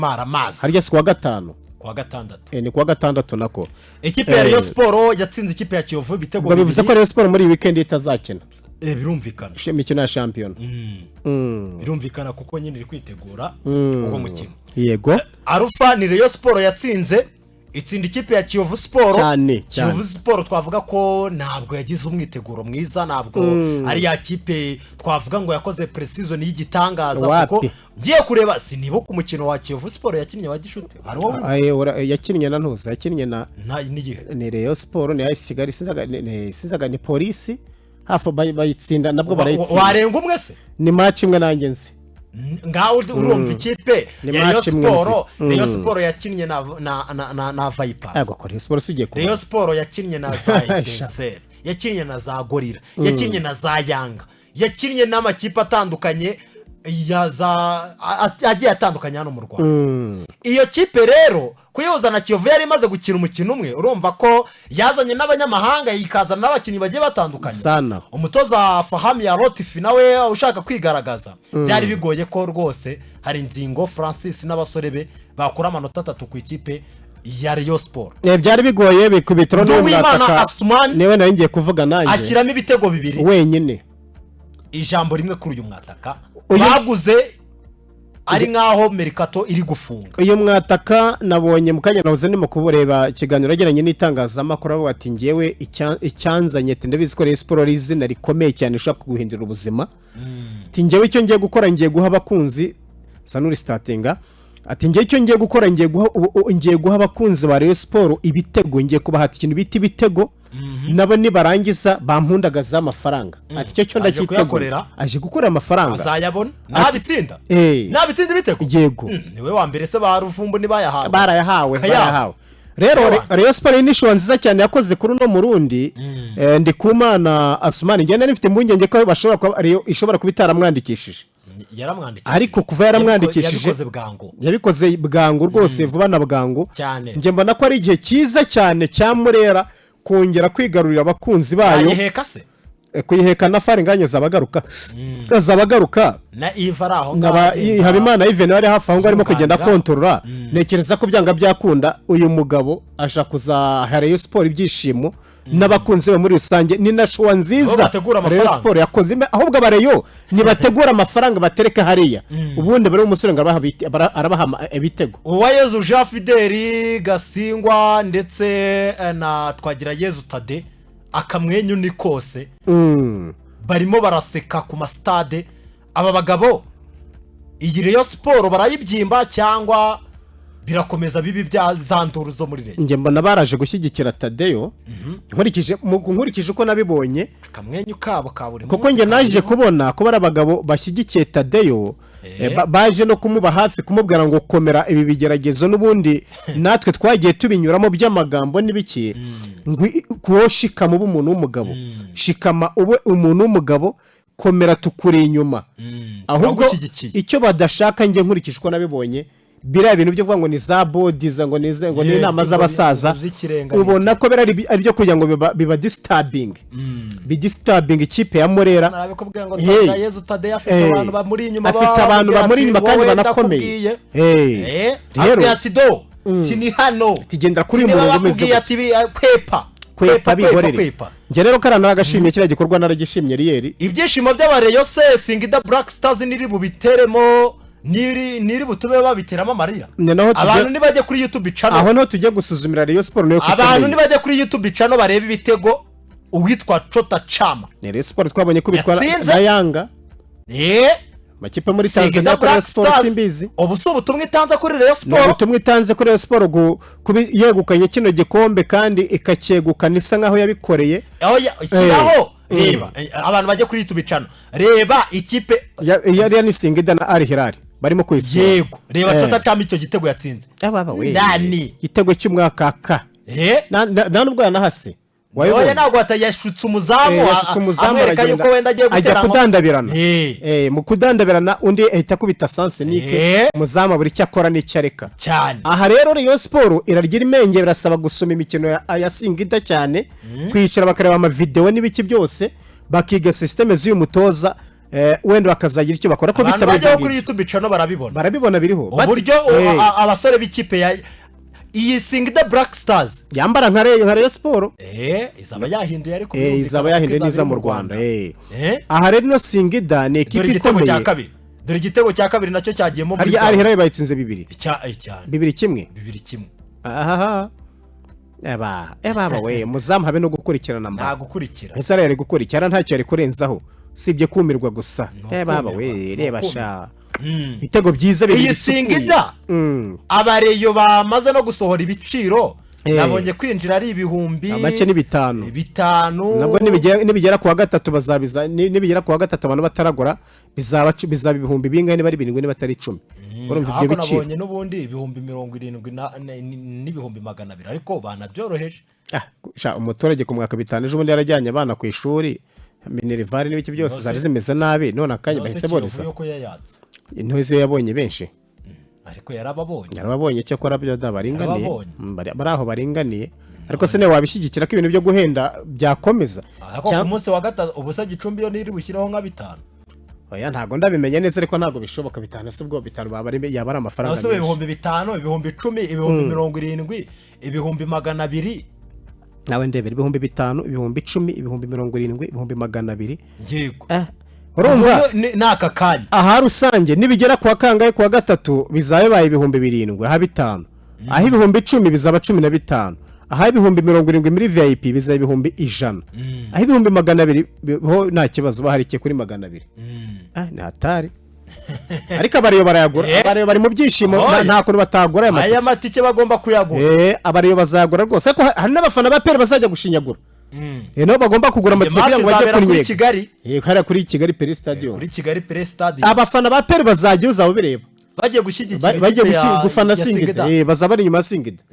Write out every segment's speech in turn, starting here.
Maramazi. Harya si kuwa gatanu? Kuwa gatandatu. Ni kuwa gatandatu nako. Ikipe ya Rayon Sport yatsinze ikipe ya Kiyovu ibitego Ubwo bivuze ko bibiri. Rayon Sport muri iyi weekend itazakina Birumvikana. imikino ya shampiyona. Birumvikana kuko nyine iri kwitegura uwo mukino. Arufa ni Rayon Sport yatsinze, itsinda ikipe ya Kiyovu Sport. Cyane, cyane. Kiyovu Sport twavuga ko ntabwo yagize umwiteguro mwiza, ntabwo ari ya kipe twavuga ngo yakoze pre-season y'igitangaza. Wapi. Kuko ngiye kureba sinibuka umukino wa Kiyovu Sport yakinnye wa gishuti, hari uwo? Yakinnye na ntuza, yakinnye na Nta n'igihe. Ni Rayon Sport, ni AS Kigali, sinzaga ni Polisi hafi bayitsinda nabwo barayitsinda. Warenga umwe se? Ni match imwe nanjye nzi. Ngaho urumva ikipe Ni ya Rayon match imwe nzi. Sport, Rayon Sport yakinnye na Vipers. Yego, ko Rayon Sport si ugiye kuba Rayon Sport yakinnye na za Etincelle, yakinnye na za Gorilla, yakinnye na za Yanga, yakinnye n'amakipe atandukanye ya za agiye atandukanye hano mu Rwanda. Iyo kipe rero kuyihuza na Kiyovu yari imaze gukina umukino umwe, urumva ko yazanye n'abanyamahanga, ikazana n'abakinnyi bagiye batandukanye. Sana. Umutoza Fahami ya Rotifi nawe ushaka kwigaragaza, byari bigoye ko rwose hari ingingo Francis n'abasore be bakura amanota 3 ku ikipe ya Rayon Sport. Byari bigoye bikubitiro. Nduwimana Asumani niwe nari ngiye kuvuga nanjye. Ashyiramo ibitego bibiri wenyine. Ijambo rimwe kuri uyu mwataka baguze ari nk'aho mercato iri gufunga. Uyu mwataka nabonye mu kanya nahoze ndimo kubureba ikiganiro yagiranye n'itangazamakuru, avuga ati: "Ngewe icyanzanye," ati: "ndabizi ko Rayon Sport ari izina rikomeye cyane rishobora kuguhindura ubuzima," ati: "Ngewe icyo ngiye gukora, ngiye guha abakunzi sanuri sitatinga," ati: "Ngewe icyo ngiye gukora, ngiye guha abakunzi ba Rayon Sport ibitego, ngiye kubahata ikintu bita ibitego, nabo nibarangiza bampundagaza amafaranga," ati: "Icyo cyo Aje ndacyiteguye." kuyakorera. Aje gukora amafaranga. Azayabona nabitsinda. Nabitsinda ibitego. Yego. Niwe wa mbere se? Ba Ruvumbu ntibayahawe? Barayahawe. Kayabo. Barayahawe rero. Ewa. Rayon Sport ni inshuro nziza cyane yakoze kuri uno Murundi Ndikumana Asumani. Njye nari mfite impungenge ko bashobora kuba Rayon ishobora kuba itaramwandikishije. Yaramwandikishije. Ariko kuva yaramwandikishije, Yabikoze bwangu. Yabikoze bwangu rwose, vuba na bwangu. Cyane. Njye mbona ko ari igihe cyiza cyane cya Murera kongera kwigarurira abakunzi bayo. Yayiheka se? Kuyiheka na Faringanya zabagaruka, zabagaruka. Na Iva ari aho Nkaba agenda- Habimana Yves nawe ari hafi aho ngaho arimo kugenda yunganira. akontorora. Ntekereza ko byanga byakunda uyu mugabo ashaka kuzaha Rayon Sport ibyishimo n'abakunzi be muri rusange. Ni na choix nziza Bo bategura Rayon amafaranga. Sport yakoze. Ahubwo abareyo nibategura amafaranga batereke hariya, ubundi bari umusore ngo arabaha ibitego. Uwayezu Jean Fideli Gasingwa ndetse na Twagirayezu Tade, akamwenyu ni kose. Barimo baraseka ku masitade. Aba bagabo iyi Rayon Sport barayibyimba cyangwa birakomeza bibi bya za nduru zo muri Rayon? Njye mbona baraje gushyigikira Tadeyo, nkurikije uko nabibonye. Akamwenyu kabo ka buri Kuko munsi njye naje ka buri kubona ko bari abagabo bashyigikiye Tadeyo, baje no kumuba hafi, kumubwira ngo: "Komera, ibi bigeragezo n'ubundi natwe twagiye tubinyuramo by'amagambo n'ibiki," ngo kuwo shikama ube umuntu w'umugabo, shikama ube umuntu w'umugabo, komera, tukuri inyuma. Ahubwo Turagushyigikiye. icyo badashaka, njye nkurikije uko nabibonye, biriya bintu byo kuvuga ngo ni za board za ngo ni inama ngo z'abasaza, z'ikirenga. Ubona ko biriya ari ibyo kugira ngo biba disturbing, bidisturbing ikipe ya Murera. Narabikubwiye ngo Hey. Twagirayezu Tadeyo afite abantu bamuri inyuma. Afite Baba abantu bamubwira bamuri ati, inyuma kandi "Wowe banakomeye." ndakubwiye." Rero Akubwira ati: "Do ti ni hano." Tigendera kuri uyu Niba murongo umeze bakubwiye gutya. ati kwepa. Kwepa, bihorere. Kwepa. Njye rero kariya naragashimye, kiriya gikorwa naragishimye riyeri. Ibyishimo by'abareyo se, Singida Black Stars niri bubiteremo, niri butume babiteramo amarira? Ni naho Abantu nibajye kuri YouTube channel. Aho niho tugiye gusuzumira Rayon Sport niyo Abantu kukomeye. nibajye kuri YouTube channel barebe ibitego uwitwa Chota Chama Ni Rayon Sport twabonye ko bitwara yatsinze. na Yanga, amakipe muri Singida Tanzania kuri Rayon Black Sport. Stars. Simbizi. Ubu si ubutumwa itanze kuri Rayon Ni Sport? ubutumwa itanze kuri Rayon Sport kuba yegukanye kino gikombe kandi ikacyegukana isa nkaho yabikoreye. Aho shyiraho, reba, abantu bajye kuri YouTube channel, reba ikipe. Yariya ni Singida na Al Hilal barimo kwisura. Yego, reba Chota Chama icyo gitego yatsinze. Ababa we. Ndani. Igitego cy'umwakaka. Nta nubwo yanahase. Oya. Wabibonye? Ntabwo yashutse umuzamu. Yashutse umuzamu, amwereka aragenda, yuko wenda agiye ajya gutera kudandabirana. Mu kudandabirana undi ahita akubita sanse nike. Umuzamu abura icyo akora n'icyo areka. Cyane. Aha rero Rayon Sport irarya imenge. Birasaba gusoma imikino ya Singida cyane, kwicara bakareba amavidewo n'ibiki byose, bakiga système z'uyu mutoza. Wenda bakazagira icyo bakora ko Abantu bitabaye bajyaho ibyo kuri ngibyo. YouTube channel barabibona. Barabibona, biriho. Uburyo abasore b'ikipe ya iyi Singida Black Stars yambara nka Rayon Sport. Izaba yahinduye ariko izaba birumvikana yahinduye ko neza izaba mu iri. Rwanda. Aha rero ino Singida ni Dore ekipi igitego cya ikomeye. kabiri, dore igitego cya kabiri nacyo cyagiyemo muri Harya Al Hilal bayitsinze 2. Cyane. 2-1. 2-1. Ahaha, eba eba we, muzamu habe no gukurikirana Nta mba. gukurikira. Ese yari gukurikira? Ntacyo yari kurenzaho usibye kumirwa gusa. Ni Eba ukumirwa, we, ni reba ukumirwa. sha, ibitego byiza bibiri Iyi bisukuye. Singida, abareyo bamaze no gusohora ibiciro. Nabonye kwinjira ari ibihumbi Make ni 5. 5. Nabwo nibigera kuwa gatatu bazabiza, nibigera kuwa gatatu abantu bataragura, bizaba ibihumbi bingahe? Niba ari 7, niba atari 10, urumva ibyo Ariko biciro. nabonye n'ubundi 70,000 n'200,000, ariko banabyoroheje. Ah, sha, umuturage ku mwaka 5, ejo bundi yarajyanye abana ku ishuri, minerval n'ibiki byose zari zimeze nabi, none akanya Nose bahise Kiyovu boreza. yo ko yayatse. Intozi yo yabonye benshi. Ariko yarababonye. Yarababonye, cyakora byo da baringaniye. Yarababonye. Bari aho baringaniye, ariko se nawe wabishyigikira ko ibintu byo guhenda byakomeza? Ariko ku munsi wa gatatu ubusa Gicumbi yo ntiri bushyireho nka 5. Oya, ntabwo ndabimenya neza, ariko ntabwo bishoboka. 5 si ubwo 5 baba yaba ari amafaranga Nose menshi. 5,000, 10,000, 70,000, 200,000. Nawe ndebera: 5,000, 10,000, 70,000, 200,000. Urumva? Ni aka kanya. Aha rusange nibigera kuwa kangahe, kuwa gatatu, bizaba bibaye 7,000 aha 5, aho 10,000 bizaba 15, aho 70,000 muri VIP bizaba 100,000, aho 200,000 ho nta kibazo, baharikiye kuri 200. Ah, ni hatari, ariko abareyo barayagura. Abareyo bari mu byishimo. Oya. Nta kuntu batagura aya matike. Aya matike bagomba kuyagura. Abareyo bazagura rwose, ariko hari n'abafana ba APR bazajya gushinyagura. Nabo bagomba kugura Iyi amatike match kugira ngo bajye izabera kuri kunyega. Kigali. Hariya kuri Kigali Pelé Stadium. Kuri Kigali Pelé Stadium. Abafana ba APR bazajya, uzaba ubireba. Bagiye gushyigikira Bagiye ikipe gufana ya Singida. Singida. Bazaba bari inyuma ya Singida.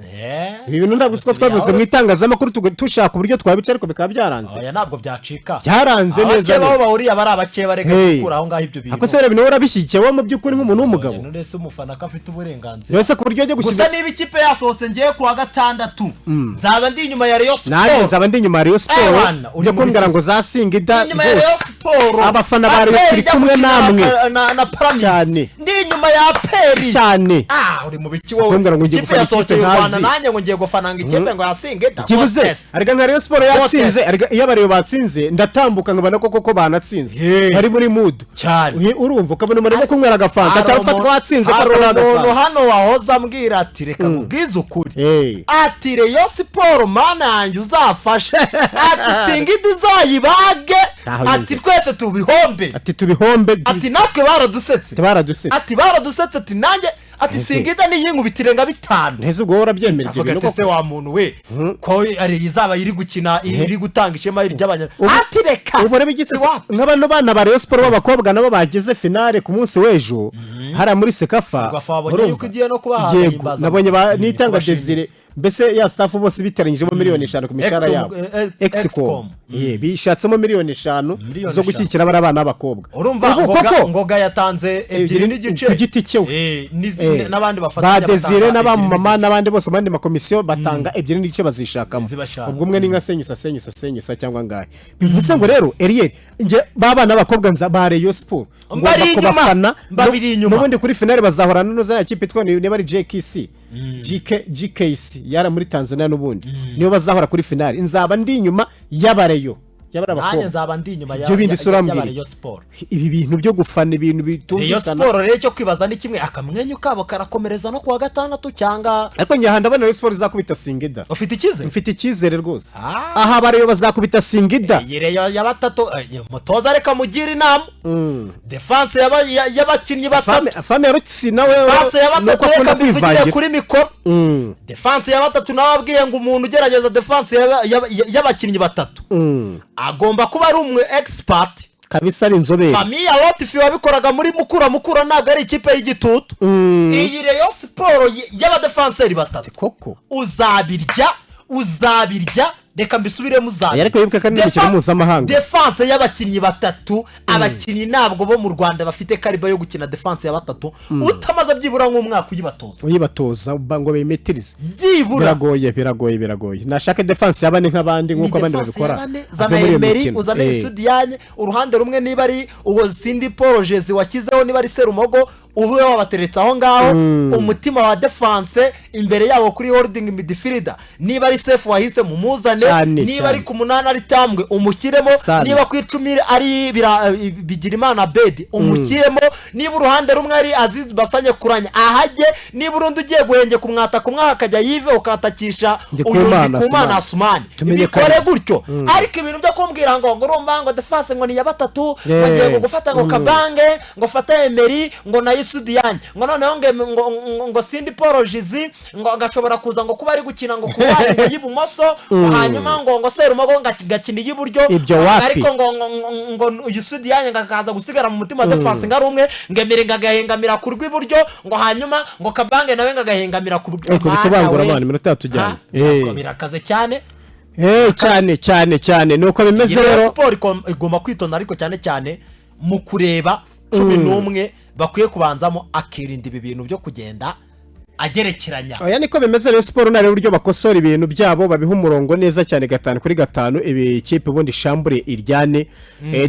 Ibi bintu ntabwo siko twabivuze mu itangazamakuru, dushaka uburyo twabica, ariko bikaba byaranze. Oya, ntabwo byacika. Byaranze neza Abakeba aho neza. bahuriye aba ari abakeba, reka Hey. gukura aho ngaho ibyo bintu. Ako se rero nawe urabishyigikiye wowe mu by'ukuri nk'umuntu w'umugabo? Oya, none se umufana ko afite uburenganzira? Mbese ku buryo ajya Gusa gushyira niba ikipe yasohotse, ngiye kuwa gatandatu nzaba ndi inyuma ya Rayon Nanjye Sport. nzaba ndi inyuma ya Rayon Sport. Ewana, uri Njya muri kumbwira ngo za Singida Inyuma ya Rayon rwose. Sport. Abafana ba Rayon APR turi ijya kumwe gukina namwe. na Pyramids. Cyane. Ndi inyuma ya APR. Cyane. Ah, uri mu biki wowe? Kumbwira ngo ngiye Ikipe gufana yasohokeye ikipe u Rwanda, ntazi. nanjye ngo ngiye gufananga ikipe ngo ya Singida. Kibuze. Motesi. Ariko nka Rayon Sport yatsinze, Motesi. ariko iyo abareyo batsinze ndatambuka nkabona ko koko banatsinze. Hey. Bari muri mood. Cyane. Urumva ukabona umuntu arimo kunywera agafanta, Hari atarafatwa watsinze, hari fata umuntu n'agafanta. hano wahoze ambwira ati: "Reka nkubwize ukuri." Hey. Ati: "Rayon Sport, mana yanjye uzafashe," ati, "Singida izayibage." Ntaho Ati: yumva. "Twese tubihombe." Ati: "Tubihombe." Ati: "Natwe baradusetse." Baradusetse. Ati: "Baradusetse." Ati: "Nanjye," ati, Ese. "Singida niyinkubitire nka 5." Ntese ubwo wowe urabyemera ibyo Avuga bintu ati: "Se koko? wa muntu we, ko ari izaba iri gukina, iri gutanga ishema ry'abanyarwanda." Ati: "Reka." Ubu rero igitsina Si wapi. nka bano bana ba Rayon Sport b'abakobwa nabo bageze finale ku munsi w'ejo hariya muri CECAFA. Ferwafa wabonye Urumva? yuko igiye no kubaha Yego, agahimbaza. nabonye ba Nitanga Kubashimira. Desire, mbese ya staff bose biteranyijemo 5 miliyoni ku mishahara yabo. Excom. Excom. Ye, bishatsemo 5 miliyoni Miliyoni zo 5. gushyigikira bariya bana b'abakobwa. Urumva Ubu Ngoga, koko Ngoga yatanze 2.5 ku giti cye we. N'abandi Ba bafatanya Desire batanga n'abamama 2.5. n'abandi bose mu yandi makomisiyo batanga 2.5 bazishakamo. Zibashaka. Ubwo umwe ni nka senyisa senyisa senyisa cyangwa ngahe. Bivuze ngo rero Eriel, njye ba bana b'abakobwa nza ba Rayon Sport ngomba Mbari inyuma. kubafana. Mbabiri inyuma. N'ubundi kuri finale bazahorana n'uza ya kipe itwa niba ari JKC, GK, GKC yara muri Tanzania, n'ubundi niyo bazahora kuri finale. Nzaba ndi inyuma y'abareyo, y'abari Nanjye abakobwa. nzaba ndi inyuma Ibyo bindi se urambwira y'aba iki? Rayon Sport. Ibi bintu byo gufana ibintu Rayon bitumvikana. Sport rero, icyo kwibaza ni kimwe: akamwenyu kabo karakomereza no kuwa gatandatu cyangwa? Ariko njye aha ndabona Rayon Sport izakubita Singida. Ufite icyizere? Mfite icyizere rwose. Ah. Aha abareyo bazakubita Singida. Iyi Rayon ya batatu, mutoza reka mugire inama, défense y'abakinnyi batatu. Fame ya Rutsi nawe Défense ya nuko batatu, akunda reka mbivugire kwivangira. kuri mikoro. Défense ya batatu, nawe abwiye ngo umuntu ugerageza défense y'abakinnyi batatu agomba kuba ari umwe expert. Kabisa, ari inzobere. Famiye Lotfi wabikoraga muri Mukura. Mukura ntabwo ari ikipe y'igitutu. Iyi Rayon Sport y'abadefanseri batatu Koko. uzabirya. Uzabirya, reka mbisubiremo, uzabirya. Ariko wibuke ko ari n'imikino mpuzamahanga. Défense y'abakinnyi batatu, abakinnyi ntabwo bo mu Rwanda bafite calibre yo gukina défense ya batatu utamaze byibura nk'umwaka uyibatoza. Uyibatoza ngo bemetirize. Byibura. Biragoye, biragoye, biragoye. Nashaka défense ya bane nk'abandi, nk'uko abandi Ni défense babikora. ya bane, Ave zana muri iyo Emery, mikino. uzane Isudiyane uruhande rumwe, niba ari uwo Sindi Paul Jezi washyizeho, niba ari Serumogo, ube wabateretse aho ngaho, umutima wa défense imbere yabo kuri holding midfielder, niba ari Sefu wahisemo umuzane, niba ari ku munani ari Tambwe umushyiremo, Sana. niba ku 10 ari Bigirimana Bedi umushyiremo, niba uruhande rumwe ari Aziz Basanye Kuranya ahajye, niba urundi ugiye guhengeka umwataka umwe akajya yive ukatakisha uyu Ndikumana Ndikumana Asumani. Asumani. Tumenye Bikore kare. gutyo. Ariko ibintu byo kumbwira ngo urumva ngo défense ngo ni iya batatu, ngo ngiye ngo gufata ngo Kabange, ngo fate Emery, ngo na Isudiyane, ngo noneho ngo Sindi Paul Jizi ngo agashobora kuza ngo kuba ari gukina ngo kuba ngo y'ibumoso, ngo hanyuma ngo Serumogo ngo gakina iy'iburyo. Ibyo wapi? Ariko ngo Isudiyane ngo akaza gusigara mu mutima wa défense ngo ari umwe, ngo Emery ngo agahengamira ku rw'iburyo, ngo hanyuma ngo Kabange nawe ngo agahengamira ku Ariko bitubangura Mana we. abana, iminota yatujyanye. Ha, birakaze cyane. Cyane cyane cyane, ni uko bimeze. Iyi Rero Rayon Sport igomba kwitonda, ariko cyane cyane mu kureba 11 bakwiye kubanzamo, akirinda ibi bintu byo kugenda agerekeranya. Oya, niko bimeze. Rero siporo nareba uburyo bakosora ibintu byabo, babiha umurongo neza cyane gatanu kuri gatanu, ibi kipe ubundi shambure iryane.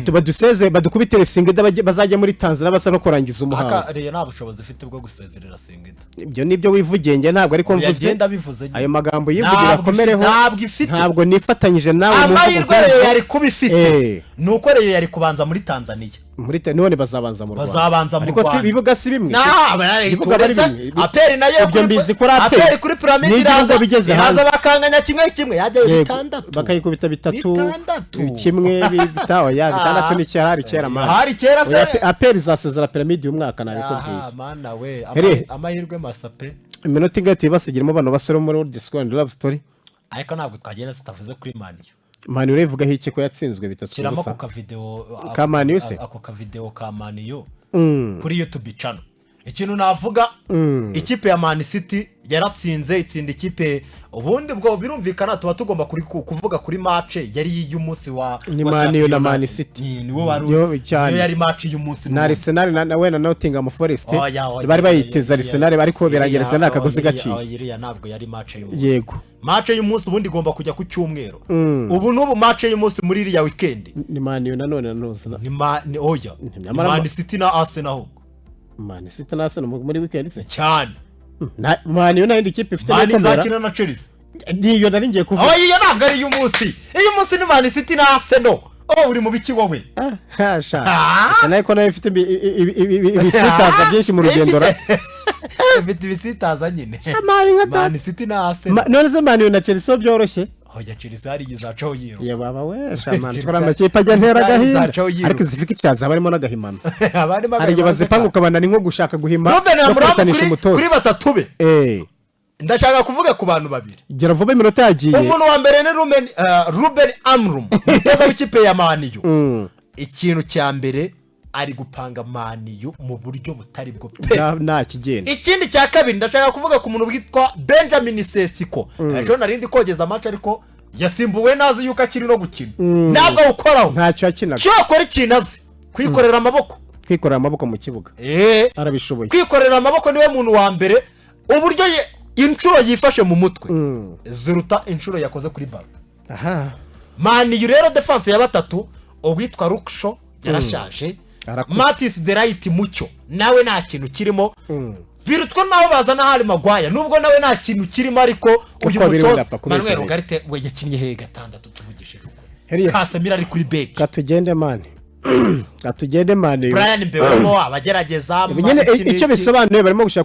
Tuba duseze badukubitire Singida, bazajya muri Tanzania basa no kurangiza umuhango. Aka Rayon nta bushobozi ifite bwo gusezerera Singida. Ibyo nibyo wivugiye, njye ntabwo ariko mvuze. Yagenda bivuze nyine. Ayo magambo yivugira Ntabwo akomereho. Ntabwo ifite. Ntabwo nifatanyije nawe mu mvugo Amahirwe nk'izo. Rayon yari kuba ifite ni uko Rayon yari kubanza muri Tanzania. Muri none bazabanza mu Rwanda. Bazabanza mu Ariko si Rwanda. ibibuga si bimwe? Nah, Ibibuga bari bimwe. APR nayo Ibyo mbizi kuri APR. APR kuri Pyramide N'igihugu iraza bigeze iraza hanze. bakanganya 1-1, yajyayo Yego, 6. Bakayikubita 3. 6. 1 oya, 6 ni kera, hari kera man. Hari kera se. Oya, APR izasezera Pyramide uyu mwaka, nabikubwiye. Aha, mana we. Here. Amahirwe masa pe. Iminota ingahe tuyibasigiremo bano basore bo muri World School and Love Story? Ariko ntabwo twagenda tutavuze kuri Man U. Man U urivugaho iki ko yatsinzwe 3 Shyiramo busa? ako kavidewo. Ka Man U se? Ako kavidewo ka Man U kuri YouTube channel. Ikintu navuga, ikipe ya Man City yaratsinze, itsinda ikipe. Ubundi bwo birumvikana tuba tugomba kuvuga kuri match yari iy'umunsi wa Ni wa Man U na shampiyona. Man City. Niwo wari Yo, cyane. niyo yari match y'umunsi Na n'ubundi. Arsenal na we na Nottingham Forest Oya, oya, bari oya, bayiteze oya, Arsenal, ariko birangira Arsenal akagozi gaciye. Oya, iriya ntabwo yari match y'umunsi. Match y'umunsi ubundi igomba kujya ku cyumweru. Ubu n'ubu match y'umunsi muri iriya weekend Ni Man U nanone na Noza. Ni ma ni oya, ni Man City na Arsenal ahubwo. Man City na Arsenal muri weekend se? Cyane. Man U nta yindi kipe ifite Man ikomera. izakina na Chelsea. Niyo nari ngiye kuvuga. Oya, iyo ntabwo ari iy'umunsi. Iy'umunsi ni Man City na Arsenal. Oh, uri mu biki wowe? Ah, sha. Ah! Arsenal ko nayo ifite ibisitaza byinshi mu rugendo ra. Ifite ibisitaza nyine. Amaye nka data. Man City na Arsenal. None se Man U na Chelsea byoroshye? Oya, Chelsea hari izacaho yiruka. Ya baba we, sha man, Chelsea- twara amakipe ajya ntera Chelsea agahinda. izacaho yiruka. Ariko zifite icyaza harimo n'agahimano. Abarimo Hari igihe bazipanga ukabona ni nko gushaka guhima Ruben no Amorim kwitanisha umutoza. kuri batatu be, ndashaka kuvuga ku bantu babiri. Gera vuba, iminota yagiye. Umuntu wa mbere ni Ruben Amorim, umutoza w'ikipe ya Man U. Ikintu cya mbere, ari gupanga Man U mu buryo butari bwo pe. Nta kigenda. Ikindi cya kabiri, ndashaka kuvuga ku muntu witwa Benjamin Sesko. Ejo nari ndi kogeza match, ariko yasimbuwe nazi yuko akiri no gukina, ntabwo awukoraho. Ntacyo yakinaga. Cyokora ikintu azi kwikorera amaboko. Kwikorera amaboko mu kibuga. Arabishoboye. Kwikorera amaboko, niwe muntu wa mbere. Uburyo inshuro yifashe mu mutwe ziruta inshuro yakoze kuri ballon. Man U rero, défense ya batatu, uwitwa Luke Shaw yarashaje. Arakuze. Matthijs de Ligt mucyo nawe nta kintu kirimo. Birutwa naho bazana Harry Maguire, nubwo nawe nta kintu kirimo, ariko uyu Uko biri mutoza wenda apfa kubeshya Manuel rero. Ugarte we yakinnye hehe gatandatu, tuvugishije ukuri? Heriya. Casemiro ari kuri bench. Katugende man, katugende man. Bryan Mbeumo abagerageza. Nyine icyo bisobanuye, barimo gushaka